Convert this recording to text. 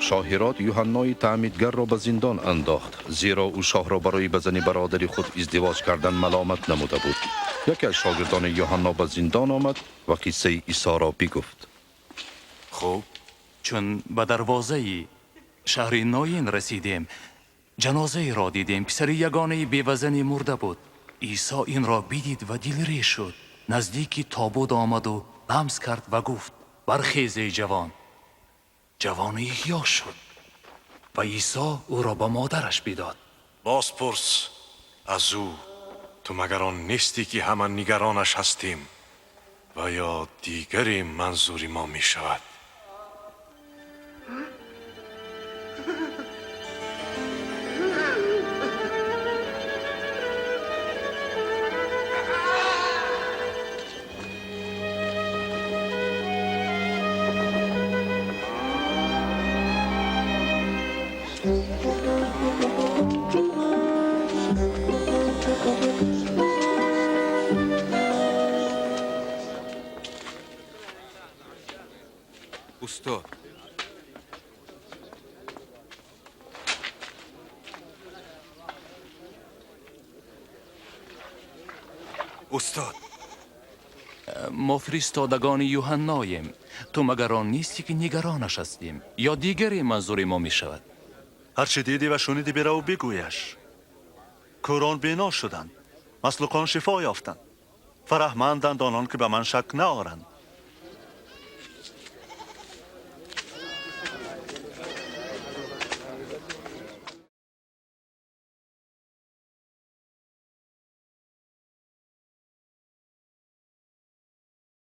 Шоҳ Ҳирод Юҳаннои таъмидгарро ба зиндон андохт, зеро ӯ шоҳро барои ба зани бародари худ издивоҷ кардан маломат намуда буд. Яке аз шогирдони Юҳанно ба зиндон омад ва қиссаи Исоро бигуфт. Хуб. Чун ба дарвозаи шаҳри Ноин расидем, ҷанозаеро дидем. Писари ягонаи бевазане мурда буд. Исо инро бидид ва дилрез шуд. Наздики тобут омаду ламс кард ва гуфт: «Бархез, эй ҷавон!» Ҷавон эҳё шуд ва Исо ӯро ба модараш бидод. Бозпурс аз ӯ: ту магар он нестӣ, ки ҳама нигаронаш ҳастем, ва ё дигаре манзури мо мешавад? Устод, устод. Мо фиристодагони Юҳанноем. Ту магар он нестӣ, ки нигаронаш ҳастем, ё дигаре манзури мо мешавад? Ҳарчи дидӣ ва шунидӣ, бирав бигӯяш: кӯрон бино шуданд, маслуқон шифо ёфтанд. Фараҳманданд онон, ки ба ман шак наоранд.